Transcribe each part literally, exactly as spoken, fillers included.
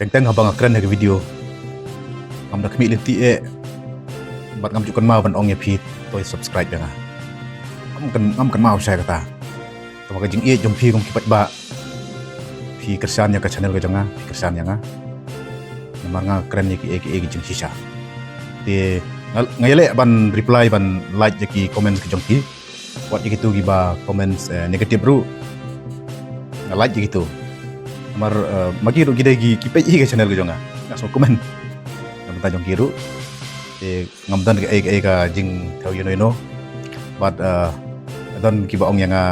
Teng teng haba nga kren ha ka video, ngam da khmih lynti eh, bad ngam ju kynmaw ban ong ïa phi to subscribe ïa nga. Ngam kyn, ngam kynmaw shai kata. Tangba ka jingïeit jong phi kum ki paidbah, phi kyrshan ïa ka channel ka jong nga, phi kyrshan ïa nga. Namar nga kren ïa kiei kiei ki jingshisha. Te nga, nga ïaleh ban reply, ban like ïa ki comments ki jong phi. Wat ïa kitu kiba comments, eh, negative ruh, nga like ïa kitu. Namar, eh, ma ki ruh ki dei ki, ki peit ïa ka channel ka jong nga. Nga sngew comment na bynta jong ki ruh. Te ngam don kaei kaei ka jingthew ïano ïano. Bad, eh, don kiba ong ïa nga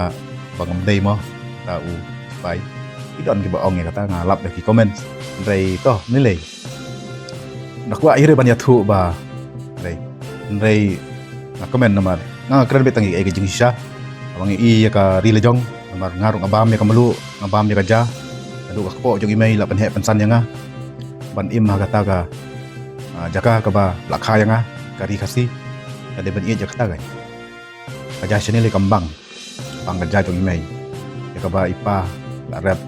ba ngam dei mo, ta u spy. Ki don kiba ong ïa kata, nga lap da ki comments. Hynrei to, nilei. Da kwah ïa re ban ïathuh ba, hynrei, hynrei nga comment namar nga kren beit tang ïa ka jingshisha. Ba ngi i ïa ka ri la jong, namar nga ruh nga bam ïa ka mluh, nga bam ïa ka ja. Naduh ka kpoh jong i mei la pynheh pynsan ïa nga ban im ha kata ka, ah, jaka kaba la kha ïa nga, ka ri Khasi. Ka dei ban ïeit ïa kata ka. Ka ja shane lei kam bang. Bang ka ja jong i mei. Ïa kaba i pa la rep.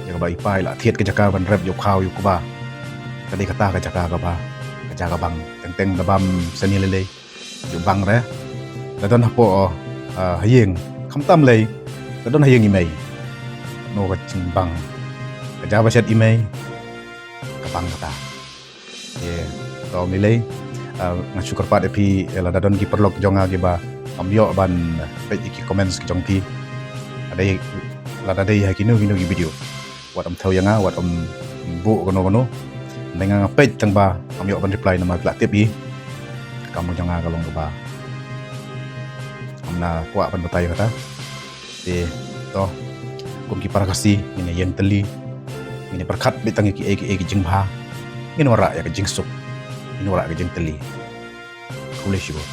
Ïa kaba i pa i la thied ka jaka ban rep ïa u khaw ïa u kba. Ka dei kata ka jaka kaba, ka ja ka bang. Teng teng da bam shane lei lei. Ju bang re. Da don hapoh, ah, ha ïing. Khamtam lei. Da don ha ïing i mei. No ka jingbang. Ka ja ba shet i mei. Ka bang kata. Ye, to nilei, ah, nga shu kyrpad ïa phi, eh, lada don ki paralok jong nga kiba kam ïoh ban peit ïa ki comments ki jong phi. Lada dei, lada dei ha kino kino ki video. Wat ym thew ïa nga, wat ym buh kano kano. Hynrei nga nga peit tang ba kam ïoh ban reply namar ki la tip ïa. Kam jong nga ka long kaba, kam na kwah ban batai kata. Te to, kum ki para Khasi, ngin ïeng tylli, ngin pyrkhat beit tang ïa kiei kiei ki jingbha, ngin wanrah ïa ka jingsuk, ngin wanrah ïa ka jingtylli. Khublei shibun.